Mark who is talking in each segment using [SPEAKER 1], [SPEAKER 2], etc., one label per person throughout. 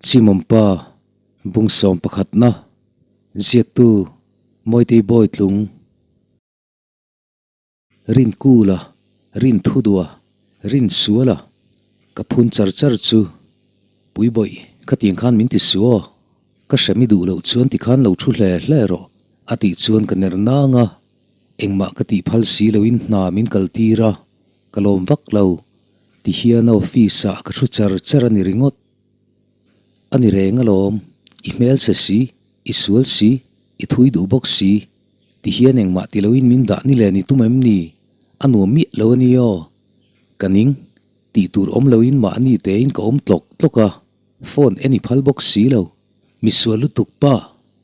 [SPEAKER 1] Chimawmpa, Bungsawm pakhatna, Ziaktu, Mawitei Bawitlung, Rinkula, Rinthudua, Rinsuala, ka phun char char chu, Puibawih, khatiang khan min ti su aw, ka hrem i duh loh chuan tikhan lo thu hle hle rawh, a tih chuan ka ner nang a, engmah ka tih phal si loin hna min kal tir a, ka lawm vak lo, ti hian a office ah ka thu char char a ni ringawt. A ni reng alawm, i hmelchhe si, i sual si, i thui duh bawk si, ti hian engmah ti loin min dah ni leh ni tum em ni? A nuam miah lo a ni aw. Ka ning, tih tur awm loin mahni tein ka awm tlawk tlawk a, phone en i phal bawk si lo. Mi sual lutuk pa,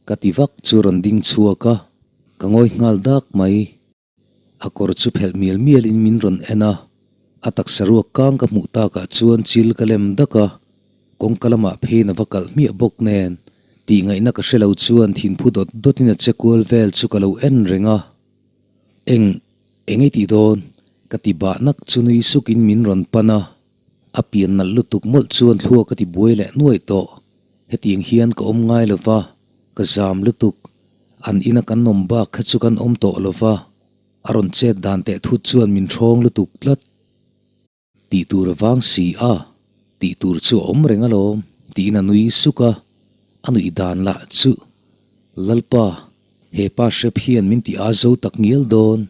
[SPEAKER 1] ka ti vak chu rawn ding chhuak a, ka ngawi nghal dak mai. A kawr chu phelh mial mialin min rawn en a, a taksa ruak kang ka hmuh takah chuan chil ka lem dak a, kawngka lamah pheiin a va kalh hmiah bawk nen, tihngaihna ka hre lo chuan thinphu dawt dawtin a che kual vel chu ka lo en reng a. Eng, eng ei tih dawn? ka ti bah nak chu nui sukin min rawn pan a, a pian nalh lutuk mawlh chuan thluak ka ti buai leh nuaih tawh. Hetiang hian ka awm ngai lo va, ka zam lutuk. An ina kan awm bak kha chu kan awm tawh lo va, a rawn chet dan teh thut chuan min ṭhawng lutuk tlat. Tih tur a vang si a, tih tur chu a awm reng alawm, tiin a nui suk a, a nuih dan lah chu, Lalpa, he pa hrep hian min ti a zo tak ngial dawn.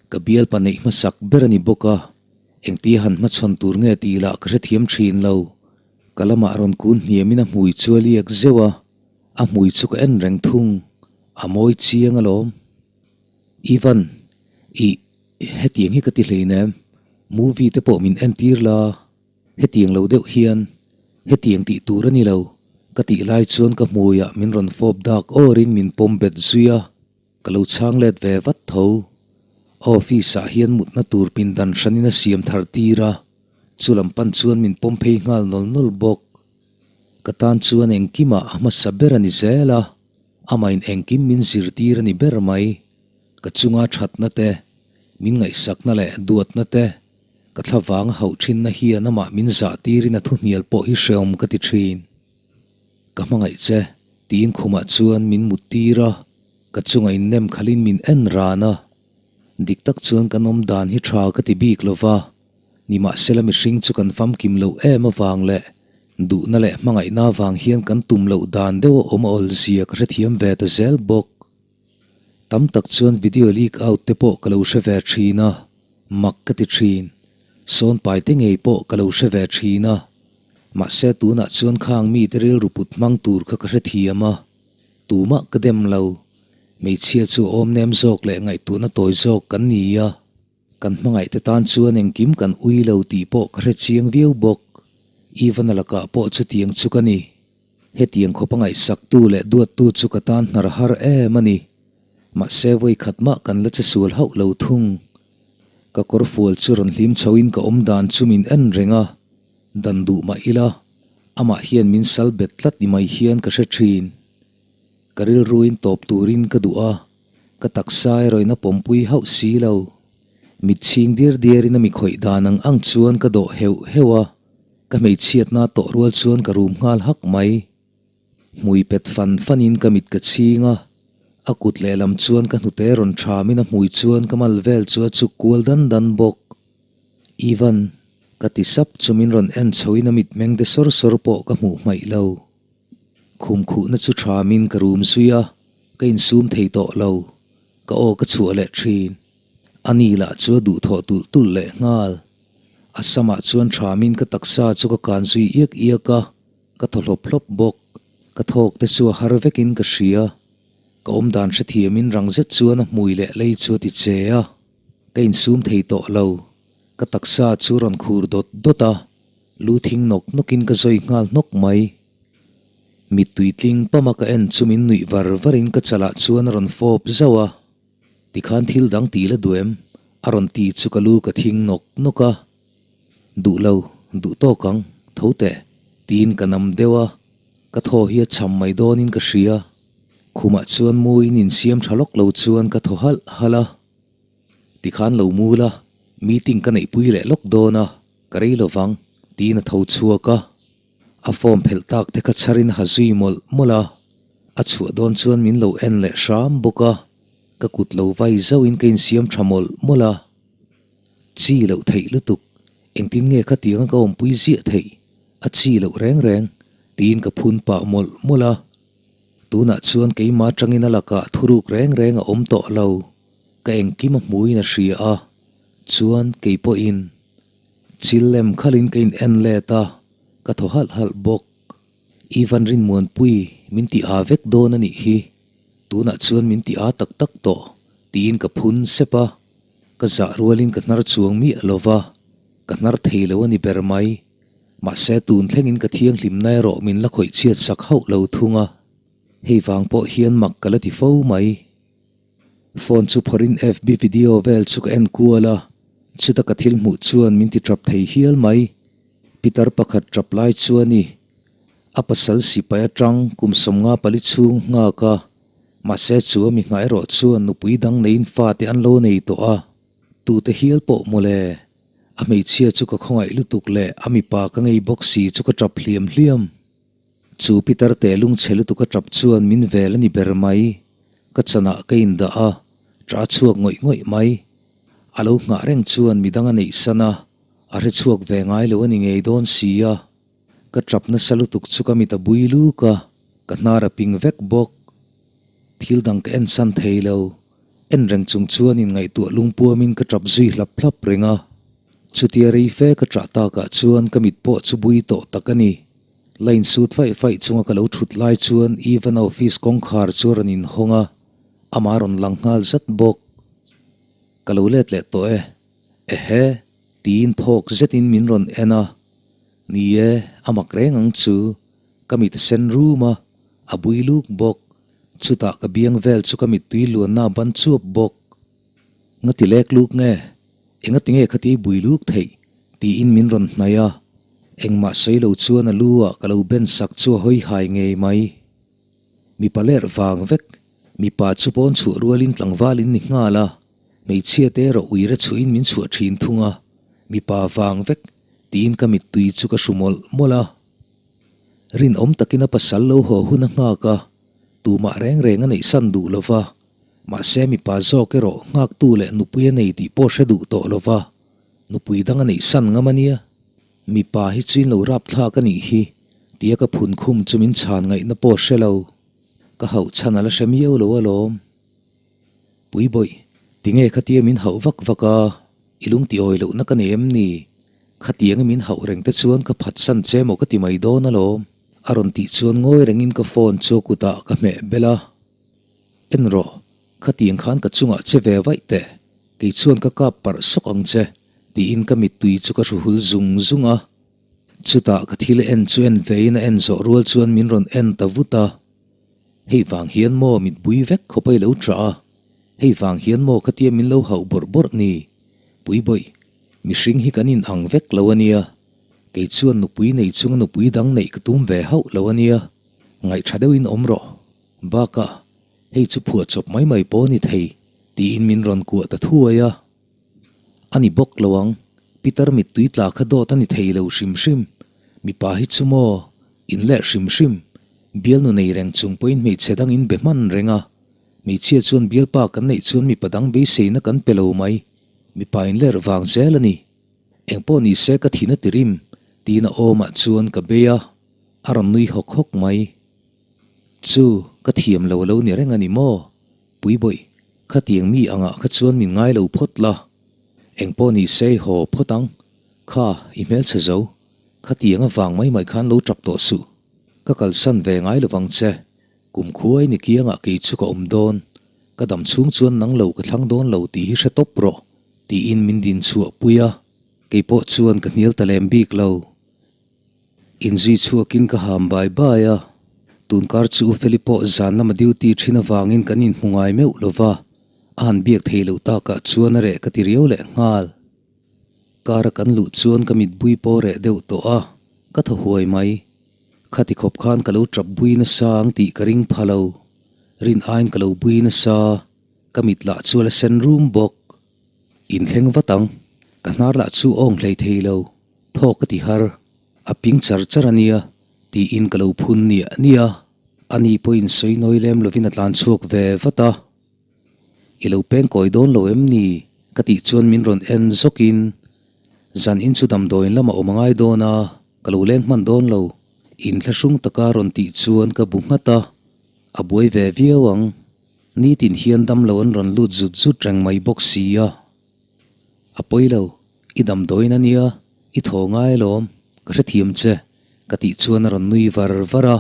[SPEAKER 1] Ka bialpa neih hmasak ber a ni bawk a, engtia han hmachhawn tur nge tih lah ka hrethiam ṭhin lo. Ka lamah rawn kun hniamin a hmui chu a liak zeuh a, a hmui chu ka en reng thung, a mawi chiang alawm. Ivan, ih, hetiang hi ka ti hleinem, movie te pawh min entir la, hetiang lo deuh hian, hetiang tih tur a ni lo, ka tih lai chuan ka hmuiah min rawn fawp dak awrin min pawm bet zui a, ka lo chhang let ve vat tho. Office ah hian mutna tur pindan hranin a siam thar tir a, chu lam pan chuan min pawm phei nghal nawl nawl bawk. Ka tan chuan engkimah a hmasa ber a ni zel a, amahin engkim min zirtir a ni ber mai. Ka chunga thatna te, min ngaihsakna leh duatna te, ka thlavang a hauh thinna hian amah min zah tirin a thuhnial pawh hi hreawm ka ti thin. Ka hmangaih che, tiin khumah chuan min mut tir a, ka chunga innem khalhin min en ran a. Dik tak chuan kan awm dan hi tha ka ti bik lo va, nimahsela mihring chu kan famkim loh em avang leh duhna leh hmangaihna avang hian kan tum loh dan deuh a awm a awlzia ka hrethiam ve ta zel bawk. Tam tak chuan video leak out te pawh ka lo hre ve thin a, mak ka ti thin. Sawn pai te ngei pawh ka lo hre ve thin a, mahse tunah chuan khang mite rilru put hmang tur kha ka hrethiam a, tumah ka dem lo. Hmeichhia chu awm nem zawk leh ngaihtuahna tawi zawk kan ni a, kan hmangaihte tan chuan engkim kan ui lo tih pawh ka hre chiang viau bawk. Ivan-a lakah pawh chutiang chu ka ni. Hetiang khawp a ngaihsaktu leh duattu chu ka tan hnar har em a ni. Mahse vawi khat mah kan la che sual hauh lo thung. Ka kawr fual chu rawn hlim chhoin ka awm dan chu min en reng a, dan duh mah ila, amah hian min sal bet tlat ni mai hian ka hre thin. Ka rilruin tawp turin ka duh a, ka taksa erawhin a pawmpui hauh si lo. Mit chhing diar diarin a mi khawih dan ang ang chuan ka dawh heuh heuh a, ka hmeichhiatna tawh rual chuan ka rum nghal hak mai. Hmui pet fan fanin ka mit ka chhing a, a kut lehlam chuan ka hnute rawn thamin a hmui chuan ka mal vel chu a chuk kual dan dan bawk. Ivan, ka ti sap chu min rawn en chhoin a mitmeng de sawr sawr pawh ka hmuh hmaih lo. Khum khuhna chu thamin ka rum zui a, ka insum thei tawh lo. Ka aw ka chhuah leh thin. A ni lah chu a duhthawh tulh tulh leh nghal. A samah chuan thamin ka taksa chu ka kan zui iak iak a, ka thaw hlawp hlawp bawk. Ka thawk te chu a har vekin ka hria. Ka awmdan hrethiamin rang zet chuan a hmui leh lei chu a ti che a. Ka insum thei tawh lo. Ka taksa chu rawn khur dawt dawt a. Lu thing nawk nawkin ka zawi nghal hnawk mai. Mittui tling pama ka en chu min nuih var varin ka chalah chuan a rawn fawp zauh a. Tikhan thil dang ti la duh em? A rawn ti chu ka lu ka thing nawk nawk a. Duh lo, duh tawk ang, tho teh, tiin ka nam deuh a. Ka thaw hi a cham mai dawnin ka hria. Khumah chuan muin insiam tha lawk lo chuan ka thaw halh halh a. Tikhan lo mu la, meeting ka neihpui leh lawk dawn a, ka rei lovang, tiin a tho chhuak a. A form phelh tak te kha chharin ha zui mawlh mawlh a, a chhuah dawn chuan min lo en leh hram bawk a, ka kut lo vai zauhin ka insiam tha mawlh mawlh a. Chi loh theih lutuk, engtin nge khatianga ka awmpui ziah theih, a chi loh reng reng, tiin ka phun pah mawlh mawlh a. Tunah chuan keimah atangin a lakah thuruk reng reng a awm tawh lo, ka engkim a hmuin a hria a, chuan kei pawhin chil lem khalin ka in en let a, ka thaw halh halh bawk. Ivan Rinmuanpui min ti aa vek dawn a nih hi, tunah chuan min ti aa tak tak tawh tiin ka phun sep a, ka zah rualin ka hnar chuang miah lo va, ka hnar thei lo a ni ber mai. Mahse tun thlengin ka thianghlimna erawh min la khawih chhiat sak hauh lo thung a, hei vang pawh hian mak ka la ti fo mai. Phone chu phawrhin FB video vel chu ka en kual a, chuta ka thil hmuh chuan min ti tap thei hial mai. Pitar pakhat tap lai chuan i a pasal sipai atang kum 54 chhung nghak a, mahse chu a mi nghah erawh chuan nupui dang neiin fate an lo nei tawh a, tute hial pawh mawle. A hmeichhia chu ka khawngaih lutuk leh a mipa ka ngei bawk si chu ka tap hliam hliam. Chu Pitar te lungchhe lutuk a tap chuan min vel a ni ber mai. Ka chanah ka indah a, ṭah chhuak ngawih ngawih mai. A lo nghah reng chuan midang a neih san a, a hre chhuak ve ngai lo a ni ngei dawn si a. Ka tap nasa lutuk chu ka mit a bui luk a, ka hnar a ping vek bawk. Thil dang ka en san thei lo. En reng chung chuan inngaihtuah lungpuamin ka tap zui hlap hlap reng a. Chutia rei fe ka ṭah takah chuan ka mit pawh chu bui tawh tak a ni. La insut faih faih chunga ka lo ṭhut lai chuan Ivan-a office kawngkhar chu a rawn inhawng a, amah a rawn lang nghal zat bawk. Ka lo let leh tawh e. Ehe! Tiin phawk zetin min rawn en a. Ni e, a mak reng ang chu. Ka mit a sen rum a, a bui luk bawk. Chutah ka biang vel chu ka mittui luanna a ban chuap bawk. Ngati lek luk nge? Engati nge khati bui luk theih? tiin min rawn hnaih a. Engmah sawi lo chuan a lu ah ka lo ben sak chu a hawi hai ngei mai. Mipa lerh vang vek, mipa chu pawn chhuah rualin tlangval in ni nghal a, hmeichhia te erawh uire chhuahin min chhuah thin thung a, mipa vang vek, tiin ka mittui chu ka hru mawlh mawlh a. Rinawm takin a pasal lo haw hun a nghak a, tumah reng reng a neihsan duh lo va, mahse mipa zawk erawh nghaktu leh nupui a nei tih pawh hre duh tawh lo va, nupui dang a neihsan ngam a nia. Mipa hi chu in lo rapthlak a nih hi, tia ka phun khum chu min chhan ngaihna pawh hre lo. Ka hauh chhan a la hre miau lo alawm. Pui bawih, tinge khatia min hauh vak vak a, i lung ti awi lohna ka nei em ni? Khatianga min hauh reng te chuan ka phatsan che maw ka ti mai dawn alawm. A rawn tih chuan ngawi rengin ka phone chu a kutah ka hmeh bel a. En rawh, khatiang khan ka chungah che ve vaih teh, kei chuan ka kap parh sawk ang che, tiin ka mittui chu ka hru hul zung zung a. Chutah ka thil en chu en vein a en zawh rual chuan min rawn en ta vut a. Hei vang hian maw mit bui vek khawp a i lo ṭah a, hei vang hian maw khatia min lo hauh bawrh bawrh ni? Pui bawih, mihring hi kan in ang vek lo a nia. Kei chuan nupui nei chunga nupui dang neih ka tum ve hauh lo a nia. Ngaihṭha deuhin awm rawh. Bakah, hei chu phuah chawp mai mai pawh a ni thei, tiin min rawn kuah ta thuai a. A ni bawk lo ang, Peter mittui tla kha dawt a ni thei lo hrim hrim. Mipa hi chu maw, in leh hrim hrim. Bialnu nei reng chung pawhin hmeichhe dang in be hman reng a. Hmeichhia chuan bialpa kan neih chuan mipa dang beiseina kan pe lo mai. Mipa in lerh vang zel a ni. Engpawh ni se ka thin a ti rim, tiin a awmah chuan ka bei a, a rawn nui hawk hawk mai. Chu, ka thiam lo a lo ni reng a ni maw? Puibawih, khatiang mi angah kha chuan min ngai lo phawt la. Engpawh ni se i haw phawt ang. Kha, i hmelchhe zo. Khatiang avang mai mai khan lo tap tawh suh. Ka kalsan ve ngai lovang che. Kum khuai ni kiangah kei chu ka awm dawn. Ka dam chhung chuan nang lo ka thlang dawn lo tih hi hre tawp rawh, tiin min din chhuah pui a. Kei pawh chuan ka hnial ta lem bik lo. Inzui chhuakin ka ham bai bai a, tunkar chu U Feli pawh zan lama duty thin avangin kan inhmu ngai meuh lo va, a han biak thei loh takah chuan a reh ka ti riau leh nghal. Kar a kan luh chuan ka mitbui pawh reh deuh tawh a, ka thaw huai mai. Khati khawp khan ka lo tap bui nasa ang tih ka ring pha lo. Rin aiin ka lo bui nasa, ka mit lah chu a la sen rum bawk. Inthleng vat ang, ka hnar lah chu awng hlei thei lo. Thaw ka ti har, a ping char char a nia. Tiin ka lo phun niah niah a, ani pawhin sawi nawi lem lovin a tlan chhuak ve vat a. I lo peng kawi dawn lo em ni? Ka tih chuan min rawn en zawkin, Zan in chu damdawiin lamah awm a ngai dawn a, ka lo leng hman dawn lo. Inthlahrung taka rawn tih chuan ka bu nghat a, a buai ve viau ang. Nitin hian damlo an rawn lut zut zut reng mai bawk si a. A pawi lo, i damdawiin a nia, i thaw ngai alawm, ka hrethiam che, ka tih chuan a rawn nui var var a.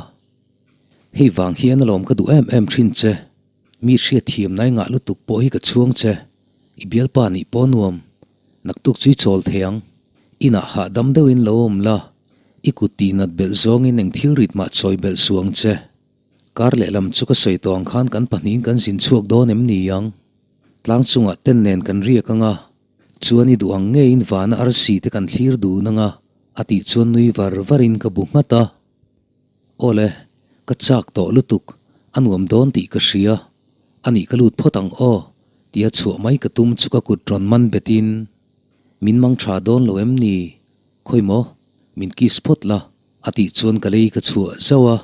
[SPEAKER 1] Hei vang hian alawm ka duh em em thin che, mi hriatthiam nai ngah lutuk pawh hi ka chhuang che, i bialpa nih pawh nuam, naktuk chu i chawl thei ang, inah hahdam deuhin lo awm la, i kut tih nat belh zawngin eng thil rit mah chawi belh suh ang che. Kar lehlam chu ka sawi tawh ang khan kan pahnihin kan zin chhuak dawn em ni ang? Tlang chungah ten nen kan riak ang a, chuan i duh ang ngeiin vana arsi te kan thlir dun ang a, a tih chuan nui var varin ka bu nghat a. Awle, ka chak tawh lutuk, a nuam dawn tih ka hria, a nih ka lut phawt ang aw, tia chhuah mai ka tum chu ka kut rawn man betin, Min mang tha dawn lo em ni? Khawi maw, min kiss phawt la, a tih chuan ka lei ka chhuah zauh a.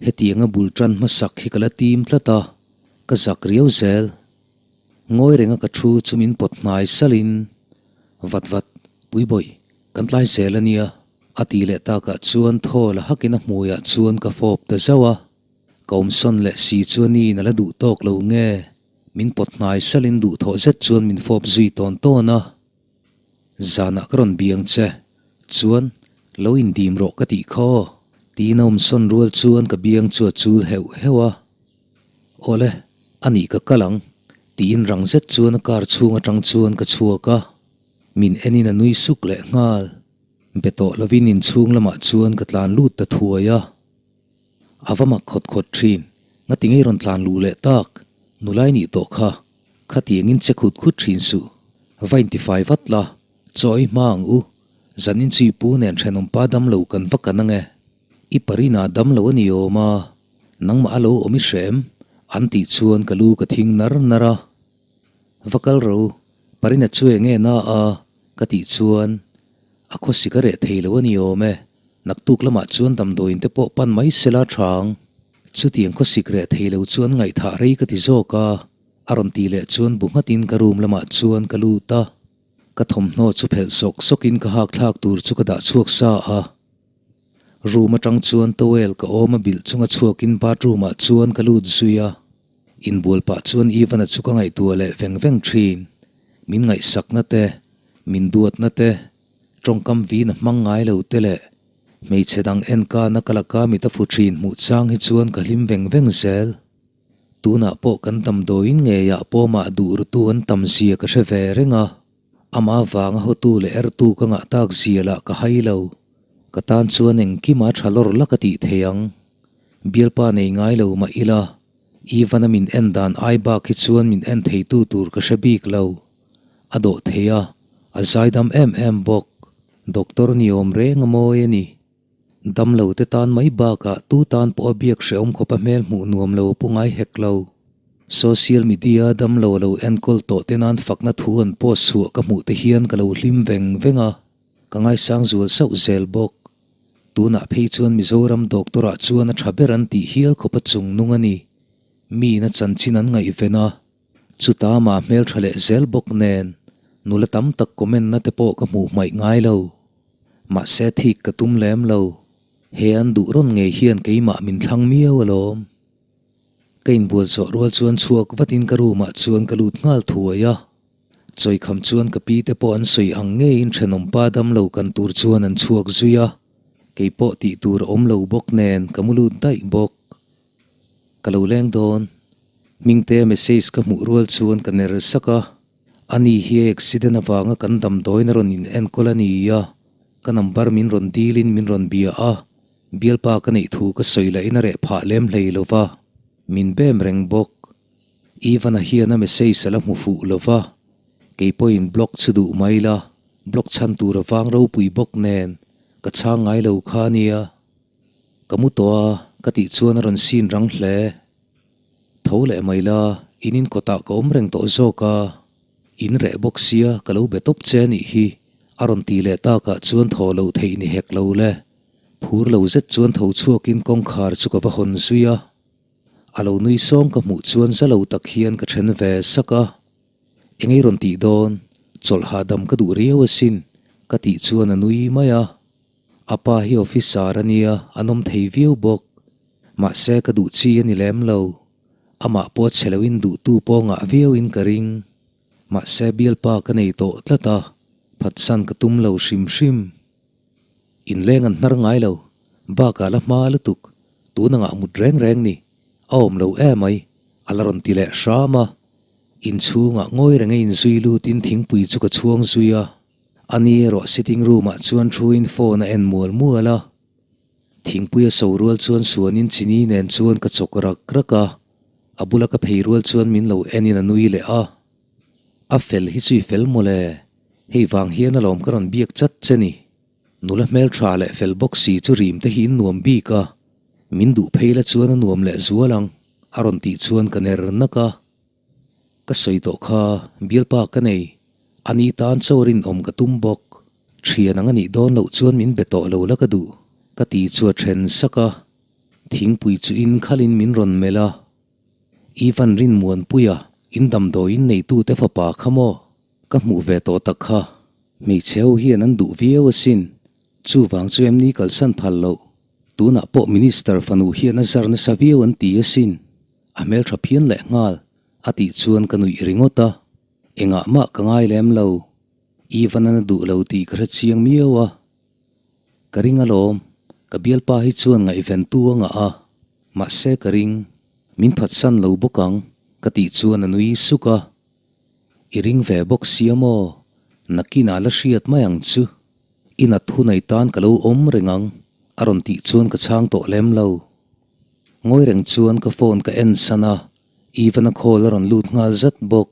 [SPEAKER 1] Hetianga bul tan hmasak hi ka la tim tlat a, ka zak riau zel. Ngawi renga ka thu chu min pawt hnai salhin, Vat vat, Puibawih, kan tlai zel a nia, a ti leh takah chuan thaw la hakin a hmuiah chuan ka fawp ta zauh a. Ka awmsawn leh si chuan i in a la duh tawk lo nge, min pawt hnai salhin duhthawh zet chuan min fawp zui tawn tawn a. Zanah ka rawn biang che, chuan lo indim rawh ka tih kha aw, tiin a awmsawn rual chuan ka biang chu a chul heuh heuh a. Awle, a nih ka kal ang, tiin rang zet chuan a car chhung atang chuan ka chhuak a. Min enin a nui suk leh nghal. Be tawh lovin inchhung lamah chuan ka tlan lut ta thuai a. A va mak khawt khawt thin, ngati ngei rawn tlan luh leh tak, nulai nih tawh kha, khatiangin che khut khut thin suh, va intifai vat la, chaw ei hma ang u, zanin chu i pu nen thenawmpa damlo kan va kan ange, i parina damlo a ni awm a, nangmah a lo awm i hrem, an tih chuan ka lu ka thing nar nar a. Va kal ro, parina chu enge na a, ka tih chuan a khawsik a reh thei lo a ni awm e. Naktuk lamah chuan damdawiin te pawh pan mai sela thang. Chutiang khawsik reh thei lo chuan ngaihthah rei ka ti zawk a, a rawn tih leh chuan bu nghatin ka room lamah chuan ka lut a. Ka thawmhnaw chu phelh sawk sawkin ka hakthlak tur chu ka dah chhuak sa a. Room atang chuan towel ka awm a bilh chunga chhuakin bathroom ah chuan ka lut zui a. Inbual pah chuan Ivan-a chu ka ngaihtuah leh veng veng thin. Min ngaihsakna te, min duatna te, Tawngkam vin a hmang ngai lo te leh hmeichhe dang enkana ka laka mit a fu thin hmuh chang hi chuan ka hlim veng veng zel. Tunah pawh kan damdawiin ngeiah pawmah duh rutu an tam zia ka hre ve reng a, amah vanga hotu leh ertu ka ngah tak zia lah ka hai lo. Ka tan chuan engkima tha lawr la ka tih thei ang. Bialpa nei ngai lo mah ila, Ivan-a min en dan ai bak hi chuan min en theitu tur ka hre bik lo. A dawh thei a, a zaidam em em bawk. Doctor ni awm reng a mawi a ni. Damlo te tan mai bakah tu tan pawh a biak hrehawm khawp a hmel hmuh nuam lo a pu ngai hek lo. Social media damlo a lo enkawl tawh te nan fakna thu an post chhuah ka hmuh te hian ka lo hlim veng veng a, ka ngaisang zual sauh zel bawk. Tunah phei chuan Mizoram doctor ah chuan a tha ber an tih hial khawp a chung nung a ni. Miin a chanchin an ngaihven a. Chuta mah hmeltha leh zel bawk nen nula tam tak comment na te pawh ka hmuh hmaih ngai lo. Mahse thik ka tum lem lo. He an duh rawn ngei hian keimah min thlang miau alawm. Ka inbual zawh rual chuan chhuak vatin ka room ah chuan ka lut nghal thuai a. Chawikham chuan ka pi te pawh an sawi ang ngeiin thenawmpa damlo kan tur chuan an chhuak zui a. Keipawh tih tur a awm lo bawk nen ka mu lut daih bawk. Ka lo leng dawn. Hmingtea message ka hmuh rual chuan ka ner sak a, ani hi accident avanga kan damdawiin a rawn in enkawl a ni a, ka number min rawn dilin min rawn bia a, bialpa ka neih thu ka sawi lahin a reh phah lem hlei lo va, min bem reng bawk. Ivan-a hian a message a la hmu fuh lo va, kei pawhin block chu duh mai la, block chhan tur a vang ropui bawk nen ka chhang ngai lo kha a nia. Ka mu tawh a, ka tih chuan a rawn sin rang hle. Tho leh mai la, in in kawtah ka awm reng tawh zawk a, in reh bawk sia ka lo be tawp che a nih hi, a rawn ti leh takah chuan thaw loh theih ni hek lo le. Phur lo zet chuan tho chhuakin kawngkhar chu ka va hawn zui a. A lo nui sawng ka hmuh chuan za lo tak hian ka then ve sak a. Engei rawn tih dawn, chawlh hahdam ka duh riau asin, ka tih chuan a nui mai a. A pa hi officer a nia, a nawm thei viau bawk. Mahse ka duh chi a ni lem lo. Amah pawh chhe loin duhtu pawh ngah viauin ka ring. Mahse bialpa ka nei tawh tlat a, phatsan ka tum lo hrim hrim. Inleng an hnar ngai lo, bakah la hma lutuk, tun angah mut reng reng ni, a awm lo emai, a la rawn ti leh hram a. Inchhungah ngawi reng a inzui lutin thingpui chu ka chhuang zui a, ani erawh sitting room ah chuan thuin phone a en mual mual a. Thingpui a so rual chuan suanin chini nen chuan ka chawk rak rak a, a bula ka phei rual chuan min lo enin a nui leh a. A fel hi chu i fel mawle, hei vang hian alawm ka rawn biak chat che ni. Nula hmeltha leh fel bawk si chu rim te hi in nuam bik a, min duh phei la chuan a nuam leh zual ang, a rawn tih chuan ka ner nak a. Ka sawi tawh kha, bialpa ka nei, ani tan chaw rinawm ka tum bawk. Thian ang a nih dawn loh chuan min be tawh lo la ka duh, ka ti chu a then sak a. Thingpui chu in khalin min rawn melh a. Ivan Rinmuanpuia, in damdawiin neitute fapa kha maw? Ka hmuh ve tawh tak kha. Hmeichhe ho hian an duh viau asin. Chuvang chu em ni kalsan phal loh. Tunah pawh Minister fanu hian a zar nasa viau an ti asin. A hmeltha phian leh nghal, a tih chuan ka nuih ringawt a. Engah mah ka ngai lem lo. Ivan an a duh lo tih ka hre chiang miau a. Ka ring alawm, ka bialpa hi chuan ngaihventu a ngah a. Mahse ka ring, min phatsan lo bawk ang, ka tih chuan a nui suk a. I ring ve bawk sia maw? Nakinah la hriat mai ang chu. I nat hunai tan ka lo awm reng ang, a rawn tih chuan ka chhang tawh lem lo. Ngawi reng chuan ka phone ka en san a, Ivan-a call a rawn lut nghal zat bawk.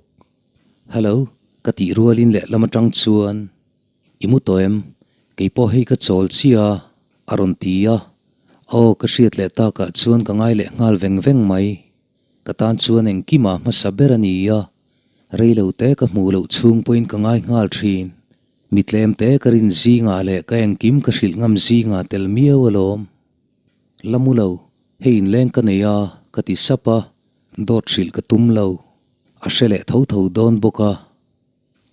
[SPEAKER 1] Hello, ka tih rualin lehlam atang chuan, I mu tawh em? Kei pawh hei ka chawl chiah a, a rawn ti a. Aw, ka hriat leh takah chuan ka ngai leh nghal veng veng mai. Ka tan chuan engkima hmasa ber a ni a, rei lo te ka hmuh loh chhung pawhin ka ngai nghal thin. Mi tlem te ka rin zingah leh ka engkim ka hrilh ngam zingah tel miau alawm. La mu lo, hei inleng ka nei a, ka ti sap a, dawt hrilh ka tum lo. A hre leh tho tho dawn bawk a.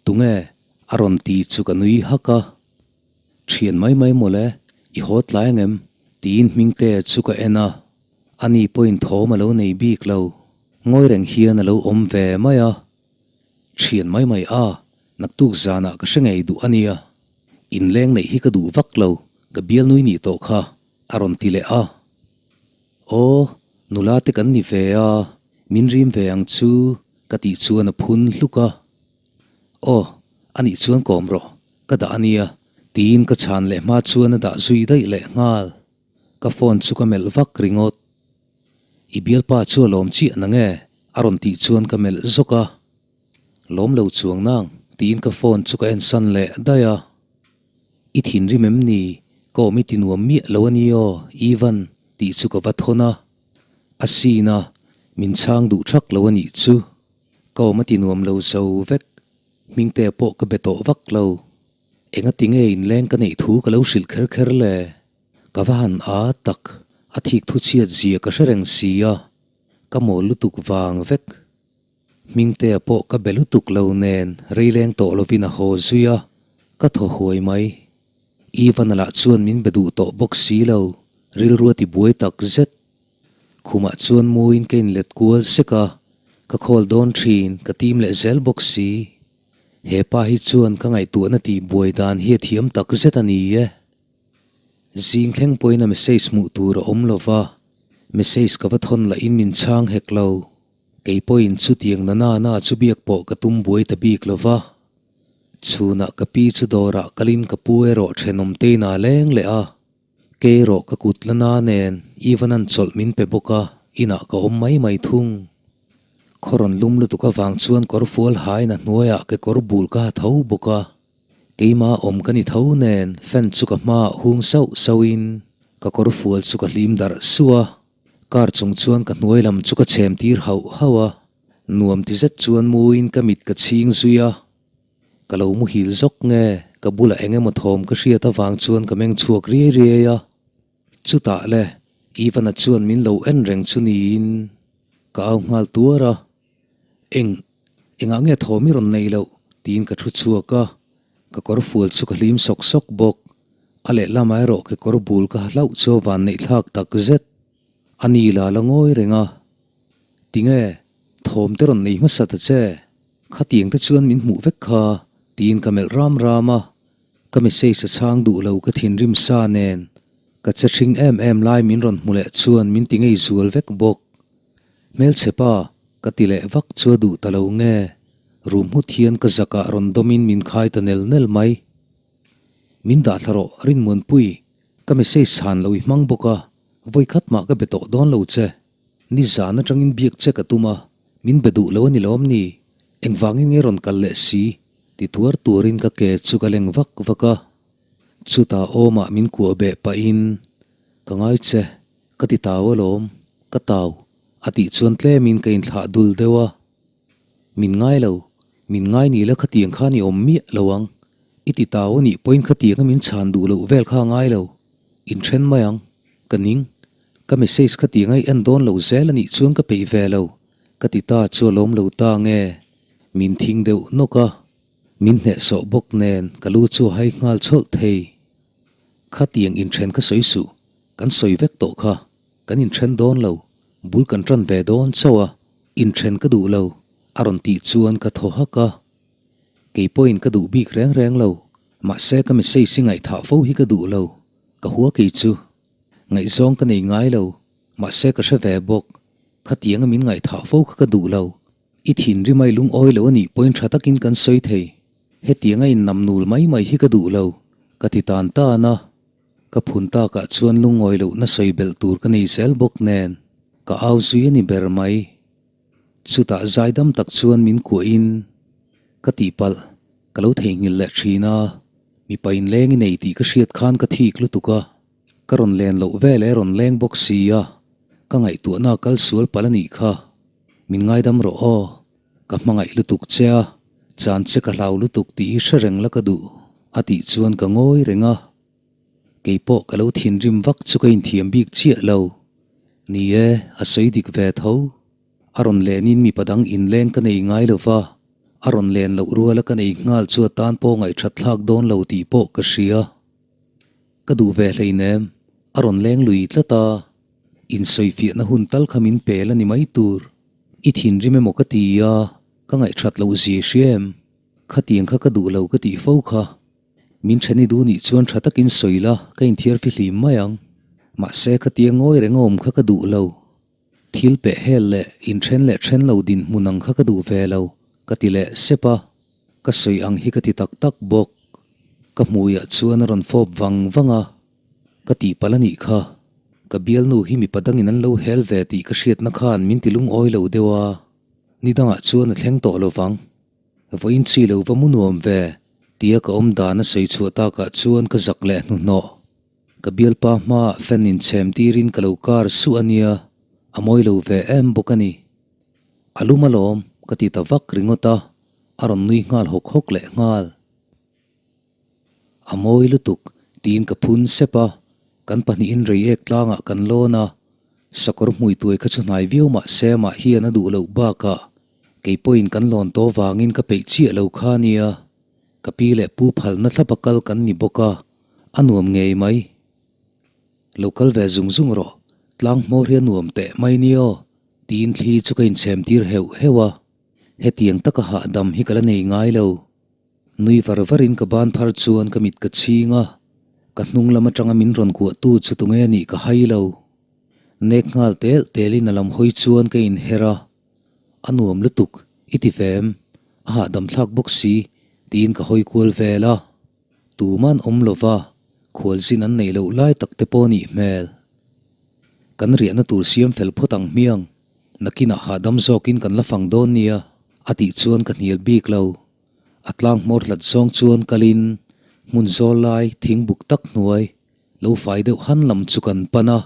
[SPEAKER 1] Tunge? a rawn ti chu ka nui hak a. Thian mai mai mawle, i haw tlai angem? tiin Hmingtea chu ka en a. Ani pawhin thawm a lo nei bik lo. Ngawi reng hian a lo awm ve mai a. Thian mai mai a, naktuk zanah ka hre ngei duh a nia. Inleng neih hi ka duh vak lo, ka bialnui nih tawh kha, a rawn ti leh a. Aw, nula te kan ni ve a, min rim ve ang chu, ka tih chuan a phun hluk a. Aw, a nih chuan kawm rawh, ka dah a nia, tiin ka chhan leh hma chuan a dah zui daih leh nghal. Ka phone chu ka melh vak ringawt. I bialpa chu a lawm chiah na nge? a rawn tih chuan ka melh zawk a. Lawm lo chuang nang, tiin ka phone chu ka en san leh daih a. I thinrim em ni? Ka awm i ti nuam miah lo a ni aw, Ivan, tih chu ka va thawn a. A sin a, min chhang duh thak lo a nih chu. Ka awm a ti nuam lo zo vek. Hmingtea pawh ka be tawh vak lo. Engati nge inleng ka neih thu ka lo hrilh kher kher le? Ka va han a tak, a thik thu chhiat zia ka hre reng si a, ka mawl lutuk vang vek. Hmingtea pawh ka be lutuk lo nen reileng tawh lovin a haw zui a, ka thaw huai mai. Ivan-a lah chuan min be duh tawh bawk si lo, rilru a ti buai tak zet. Khumah chuan muin ka inlet kual sek a, ka khawl dawn thin, ka tim leh zel bawk si. He pa hi chuan ka ngaihtuahna tih buai dan hi a thiam tak zet a ni e. Zing thleng pawhin a message hmuh tur a awm lo va, message ka va thawn lahin min chhang hek lo. Kei pawhin chutiang na na na chu biak pawh ka tum buai ta bik lo va. Chhunah ka pi chu dawrah kalin ka pu erawh thenawm tein aa leng leh a. Kei erawh ka kut la na nen Ivan-a'n chawlh min pe bawk a, inah ka awm mai mai thung. Khaw rawn lum lutuk avang chuan kawr fual hain a hnuaiah kekawr bul ka ha tho bawk a. Keimah awm ka ni tho nen fan chu ka hmaah hung sauh sauhin ka kawr fual chu ka hlim darh suh a. Car chung chuan ka hnuai lam chu ka chhem tir hauh hauh a. Nuam ti zet chuan muin ka mit ka chhing zui a. Ka lo muhil zawk nge ka bulah eng emaw thawm ka hriat avang chuan ka meng chhuak riai riai a. Chutah le, Ivan-a chuan min lo en reng chu niin ka au nghal tuar a. Eng, engah nge thawm i rawn neih loh? tiin ka thu chhuak a. Ka kawr fual chu ka hlim sawk sawk bawk. A lehlamah erawh kekawr bul ka ha hlauh chu a van neih thlak tak zet. A ni la la ngawi reng a. Tinge, thawm te rawn nei hmasa ta che? Khatiang te chuan min hmuh vek kha, tiin ka melh ram ram a. Ka message a chhang duh lo ka thinrim sa nen ka che thring em em lai min rawn hmu leh chuan min ti ngei zual vek bawk. Hmelchhe pa, ka ti leh vak chu a duh ta lo nge, rum hmut hian ka zakah rawn dawmin min khai ta nel nel mai. Min dah thla rawh Rinmuanpui, ka message chhan lo i hmang bawk a, vawikhat mah ka be tawh dawn lo che. Ni zan atangin biak che ka tum a, min be duh lo a ni lawm ni? Engvangin nge rawn kal leh si? Ti tuar tuarin ka ke chu ka leng vak vak a. Chutah awmah min kuah beh pahin, Ka ngai che, ka ti tau alawm, ka tau, a tih chuan tlemin ka inthlah dul deuh a. Min ngai lo, min ngai ni la khatiang khan i awm miah lo ang. I ti tau a nih pawhin khatianga min chhan duh loh vel kha a ngai lo. Inthen mai ang, ka ning. Ka message khatianga i en dawn lo zel a nih chuan ka peih ve lo, ka ti ta chu a lawm lo ta nge? Min thing deuh nawk a, min hnehsawh bawk nen ka lu chu a hai nghal chhawlh thei. Khatiang inthen kha sawi suh, kan sawi vek tawh kha, kan inthen dawn lo, bul kan tan ve dawn chauh a, inthen ka duh lo, a rawn tih chuan ka thaw hak a. Kei pawhin ka duh bik reng reng lo, mahse ka message hi ngaihthah fo hi ka duh lo, ka hua kei chu. Ngaihzawng ka nei ngai lo, mahse ka hre ve bawk, khatianga min ngaihthah fo kha ka duh lo. I thinrim a i lungawi lo a nih pawhin tha takin kan sawi thei. Hetianga innam nul mai mai hi ka duh lo, ka ti tan tan a. Ka phun takah chuan lungawi lohna sawi belh tur ka nei zel bawk nen, ka au zui a ni ber mai. Chutah zaidam tak chuan min kuahin ka tihpalh ka lo theihnghilh leh thin a, mipa inleng i nei tih ka hriat khan ka thik lutuk a, ka rawn len loh vel e rawn leng bawk si a, ka ngaihtuahna kal sual palh a nih kha. Min ngaidam rawh aw, ka hmangaih lutuk che a, chan che ka hlau lutuk tih hi hre reng la ka duh, a tih chuan ka ngawi reng a. Kei pawh ka lo thinrim vak chu ka inthiam bik chiah lo. Ni e, a sawi dik ve tho. A rawn lenin mipa dang inleng ka nei ngai lo va, a rawn len loh ruala ka nei nghal chu a tan pawh ngaihthat thlak dawn lo tih pawh ka hria. Ka duh ve hleinem, a rawn leng lui tlat a. Insawifiahna hun tal kha min pel a ni mai tur. I thinrim emaw ka ti a, ka ngaihthat loh zia hria em? Khatiang kha ka duh lo ka tih fo kha. Min then i duh nih chuan tha takin sawi la, ka inthiar fihlim mai ang. Mahse khatiang ngawi reng a awm kha ka duh lo. Thil peh hel leh inthen leh then lo dinhmun ang kha ka duh ve lo, ka ti leh sep a. Ka sawi ang hi ka ti tak tak bawk. Ka hmuiah chuan a rawn fawp vang vang a. Ka tihpalh a nih kha. Ka bialnu hi mipa dangin an lo hel ve tih ka hriatna khan min ti lungawi lo deuh a. Ni dangah chuan a thleng tawh lo vang. Vawiin chi lo va mu nuam ve, tia ka awm dan a sawi chhuah takah chuan ka zak leh hnuhnawh. Ka bialpa hmaah fan inchhem tirin ka lo kar suh a nia, a mawi lo ve em bawk a ni. A lum alawm, ka ti ta vak ringawt a, a rawn nui nghal hawk hawk leh nghal. A mawi lutuk, tiin ka phun sep a, kan pahnihin reiek tlangah kan lawn a, sakawr hmui tuai kha chu hnai viau mah se amah hian a duh loh bakah kei pawhin kan lawn tawh vangin ka peih chiah lo kha nia, ka pi leh pu phalna thlapa kal kan ni bawk a, a nuam ngei mai. Lo kal ve zung zung rawh, tlang hmawr hi a nuam teh mai nia aw, tiin thli chu ka inchhem tir heuh heuh a, hetiang taka hahdam hi ka la nei ngai lo. Nui var varin ka ban phar chuan ka mit ka chhing a, ka hnung lam atanga min rawn kuahtu chu tunge nih ka hai lo. Nek nghal tel telin a lam hawi chuan ka inher a, A nuam lutuk, i ti ve em? A hahdam thlak bawk si, tiin ka hawi kual vel a. Tuman awm lova, khualzin an neih loh lai tak te pawh nih hmel. Kan riahna tur siam fel phawt ang hmiang, nakinah hahdam zawkin kan la fang dawn nia, a tih chuan ka hnial bik lo. A tlang hmawr hlat zawng chuan kalin hmun zawl lai thing buk tak hnuai lo fai deuh han lam chu kan pan a,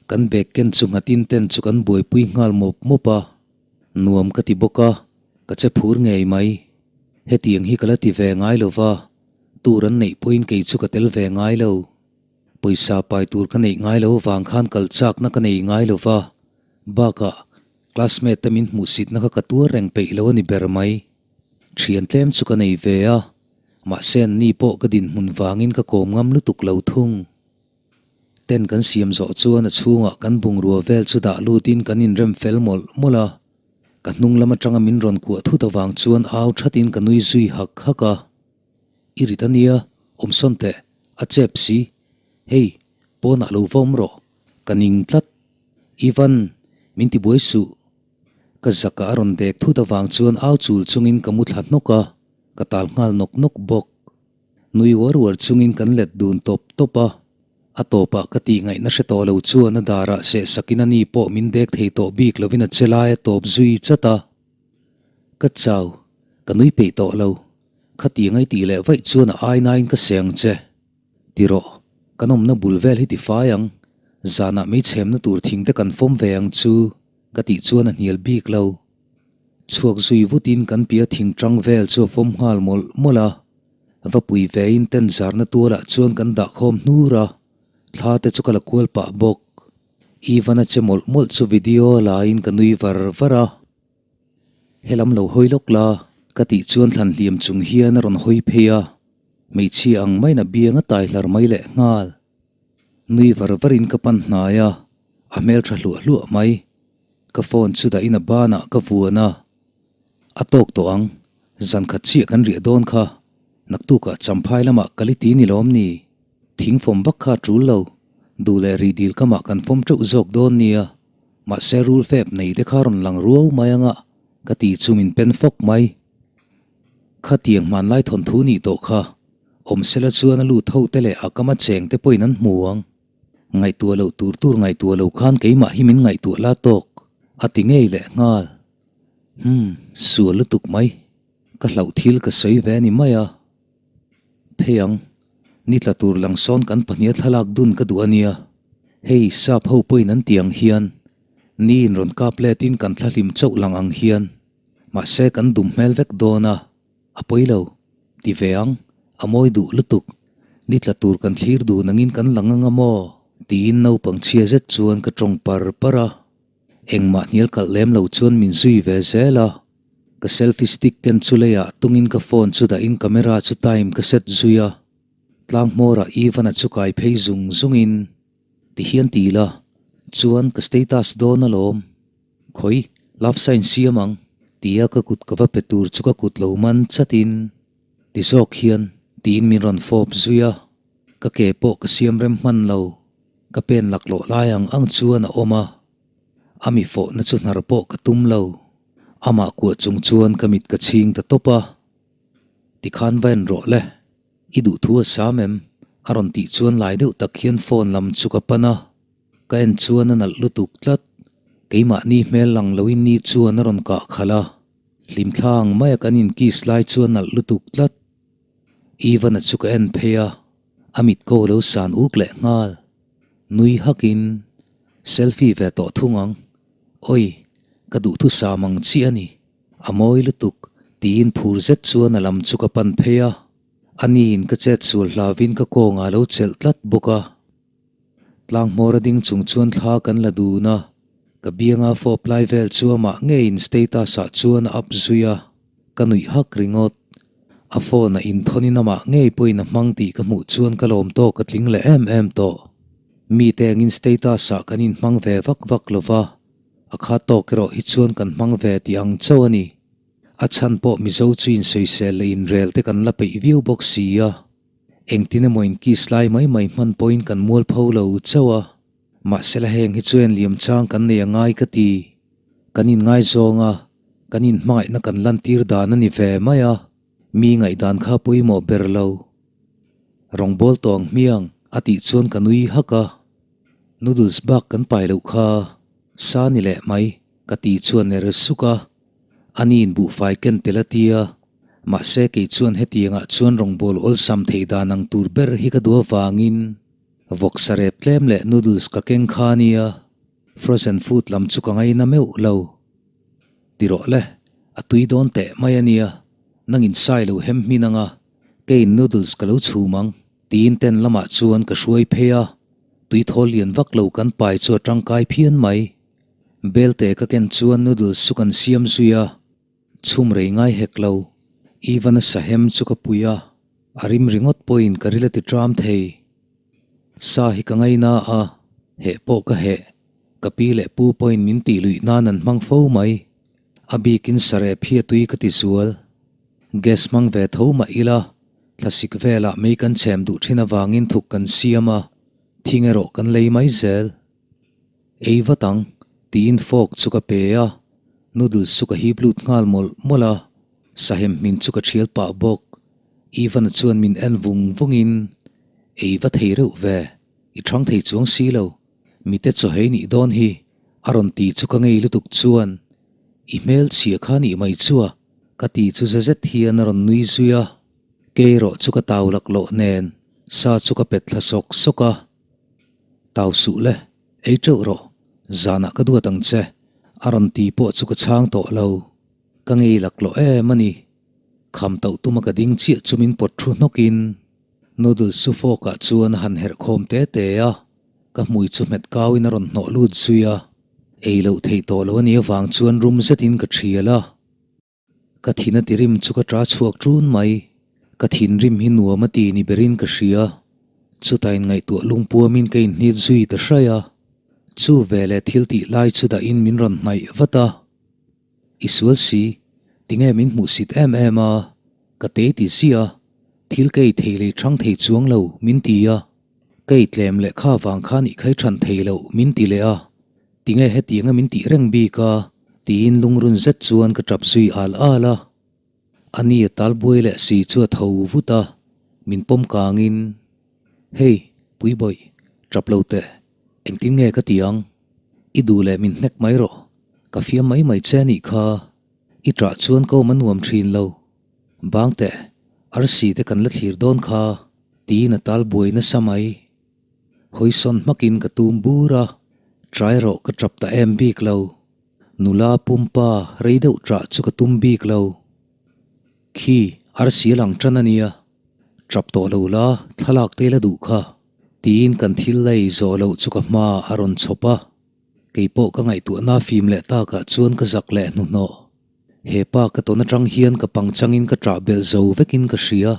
[SPEAKER 1] kan bag ken chu nghatin ten chu kan buaipui nghal mawp mawp a, nuam ka ti bawk a, ka che phur ngei mai. Hetiang hi ka la ti ve ngai lo va, tur an neih pawhin kei chu ka tel ve ngai lo. Pawisa pai tur ka neih ngai lo vang khan kal chakna ka nei ngai lo va, bakah classmate te min hmuhsitna kha ka tuar reng peih lo a ni ber mai. Thian tlem chu ka nei ve a, mahse an ni pawh ka dinhmun vangin ka kawm ngam lutuk lo thung. Tent kan siam zawh chuan a chhungah kan bungrua vel chu dah lutin kan inrem fel mawlh mawlh a, ka hnung lam atanga min rawn kuah thut avang chuan au thatin ka nui zui hak hak a. I rit a nia, awm sawn teh, a chep si. Hei, pawnah lo va awm rawh, ka ning tlat. Ivan, min ti buai suh. Ka zakah a rawn dek thut avang chuan au chul chungin ka mu thla hnawk a, ka tal nghal nawk nawk bawk. Nui uar uar chungin kan let dun tawp tawp a, a tawpah ka tih ngaihna hre tawh lo chuan a darah sehsakin a ni pawh min dek thei tawh bik lovin a che lai a tawp zui chat a. Ka chau, ka nui peih tawh lo. Khatiang ai tih leh vaih chuan a ai nain ka seng che. Ti rawh, kan awmna bul vel hi ti fai ang. Zanah mei chhemna tur thing te kan fawm ve ang chu, ka tih chuan a hnial bik lo. Chhuak zui vutin kan pia thing tang vel chu a fawm nghal mawlh mawlh a. Va pui vein tent zarna tualah chuan kan dah khawm hnur a, thla te chu ka la kual pah bawk. Ivan a che mawlh mawlh chu video laiin ka nui var var a. Helam lo hawi lawk la, ka tih chuan thlan hliam chung hian a rawn hawi phei a, hmeichhia ang maiin a biang a tai hlar mai leh nghal. Nui var varin ka pan hnai a, a hmeltha hluah hluah mai. Ka phone chu dahin a banah ka vuan a, a tawk tawh ang, zan khat chiah kan riah dawn kha, naktukah champhai lamah ka li ti ni lawm ni? Thing fawm vak kha a tul lo, duh leh rih dil kamah kan fawm teuh zawk dawn nia. Mahse rul fep nei te kha rawn lang ruau mai anga ka ti chu min pen fawk mai. Khatiang hmanlai thawnthu nih tawh kha awmsela chuan a lut ho te leh a kama cheng te pawhin an hmu ang. Ngaihtuah loh tur tur ngaihtuah lo khan keimah hi min ngaihtuah la tawk a ti ngei leh nghal. Humm, sual lutuk mai. Ka hlauh thil ka sawi ve a ni mai a. Phei ang, ni tla tur lang sawn kan pahniha thlalak dun ka duh a nia. Hei, sap ho pawhin an ti ang hian, ni in rawn kap letin kan thlahlim chauh lang ang hian. Mahse kan dum hmel vek dawn a, a pawi lo. Ti ve ang, a mawi duh lutuk. Ni tla tur kan thlir dun angin kan lang anga maw? Tiin naupang chhia zet chuan ka tawng par par a. Engmah hnial kalh lem lo chuan min zui ve zel a. Ka selfie stick ken chu leiah tungin ka phone chu dahin camera chu time ka set zui a, tlang hmawrah Ivan-a chu kai phei zung zungin ti hian ti ila chuan ka status dawn alawm, khawi love sign siam ang tia ka kut ka va pe tur chu ka kut lo man chatin ti zawk hian tiin min rawn fawp zui a, ka ke pawh ka siam rem hman lo, ka pen laklawh lai ang ang chuan a awm a. A mi fawhna chu hnar pawh ka tum lo. Amah kuah chung chuan ka mit ka chhing ta tawp a. Tikhan va en rawh le. I duhthu a sam em? A rawn tih chuan lai deuh tak hian phone lam chu ka pan a. Ka en chuan a nalh lutuk tlat. Keimahni hmel lang loin ni chuan a rawn kah khalh a. Hlimthla ang maia kan inkiss lai chuan nalh lutuk tlat. Ivan-a chu ka en phei a, a mit ko lo san uk leh nghal. Nui hakin, Selfie ve tawh thung ang. Oi, ka duhthusam ang chiah a ni. A mawi lutuk, tiin phur zet chuan a lam chu ka pan phei a. Aniin ka chet sual hlavin ka kawngah a lo chelh tlat bawk a. Tlang hmawr a ding chung chuan thla kan la dun a, ka bianga fawp lai vel chu amah ngeiin status ah chuan a up zui a, ka nuih hak ringawt. A phone a inthawnin amah ngei pawhin a hmang tih ka hmuh chuan ka lawm tawk ka tling leh em em tawh. Mite angin status ah kan inhmang ve vak vak lo va, a kha tawk erawh hi chuan kan hmang ve tih ang chauh a ni. A chhan pawh Mizo chu insawisel leh inrel te kan la peih viau bawk si a. Engtin emaw in kiss lai mai mai hman pawhin kan mual pho lo chauh a, mahsela heng hi chu en liam chang kan nei a ngai ka ti. Kan inngaizawng a, kan inhmangaihna kan lantir dan a ni ve mai a, mi ngaihdan kha pawimawh ber lo. Rawngbâwl tawh ang hmiang a tih chuan ka nui hak a, noodles bak kan pai loh kha sa ni leh mai ka tih chuan ner suk a. A niin buhfai ken tel a ti a, mahse kei chuan hetiangah chuan rawngbâwl awlsam theih dan ang tur ber hi ka duh avangin vawksa rep tlem leh noodles ka keng kha a nia, frozen food lam chu ka ngaina meuh lo. Ti rawh le, a tui dawn teh mai a nia, nangin sai lo hem hmin anga keiin noodles ka lo chhum ang, tiin tent lamah chuan ka hruai phei a. Tuithawl lian vak lo kan pai chu a tangkai phian mai. Belte ka ken chuan noodles chu kan siam zui a, chhum rei ngai hek lo. Ivan-a sahem chu ka pui a, a rim ringawt pawhin ka ril a ti tram thei. Sa hi ka ngaina a, heh pawh ka heh. Ka pi leh pu pawhin min tih luih nan an hmang fo mai. A bikin sarep hi a tui ka ti zual. Gas hmang ve tho mah ila, thlasik velah mei kan chhem duh thin avangin thuk kan siam a, thing erawh kan lei mai zel. Ei vat ang, tiin fork chu ka pe a, noodles chu ka hip lut nghal mawlh mawlh a, sahem hmin chu ka thial pah bawk. Ivan-a chuan min en vung vungin, Ei va thei reuh ve, i thang thei chuang si lo, mite chaw hei nih dawn hi, a rawn ti chu ka ngei lutuk chuan, I hmel chhia kha nih mai chu a, ka ti chu za zet hian a rawn nui zui a, kei erawh chu ka tau laklawh nen sa chu ka pet thla sawk sawk a. Tau suh le, ei teuh rawh, zanah ka duat ang che, a rawn ti pawh chu ka chhang tawh lo. Ka ngei laklawh em a ni. Kham tauh tuma ka ding chiah chu min pawt thu hnawkin noodles chu fork ah chuan a han herh khawm te te a, ka hmui chu hmet kauin a rawn hnawh lut zui a. Ei loh theih tawh lo a nih avang chuan rum zetin ka thial a. Ka thin a ti rim chu ka ṭa chhuak ṭun mai. Ka thinrim hi nuam a ti ni berin ka hria. Chutah inngaihtuah lungpuamin ka inhnit zui ta hraih a. Chu veleh thil tih lai chu dahin min rawn hnaih vat a. I sual si, tinge min hmuhsit em em a? Ka tei ti zia, thil ka ei thei lei ṭhang thei chuang lo min ti a. Ka ei tlem leh kha vang khan i khai ṭhan thei loh min ti leh a. Tinge hetianga min tih reng bik a? tiin lungrun zet chuan ka tap zui al al a. A ni a tal buai leh si chu a tho vut a, min pawm kangin, Hei, Puibawih, tap lo teh, engtin nge ka ti ang? I duh leh min hnek mai rawh, ka fiam mai mai che anih kha, i ṭah chuan ka awm a nuam ṭhin lo. Bang teh, arsi te kan la thlir dawn kha, tiin a tal buai nasa mai. Hawisawn hmakin ka tum bur a, trai rawh ka tap ta em bik lo. Nula pumpa rei deuh ṭah chu ka tum bik lo. Khi arsi a lang ṭan a nia, ṭap tawh lo la thlalak te la duh kha, tiin kan thil lei zawh loh chu ka hma a rawn chhawp a. Kei pawh ka ngaihtuahna fim leh takah chuan ka zak leh hnuhnawh. He pa ka tawn aṭang hian ka pangchangin ka ṭah belh zo vekin ka hria.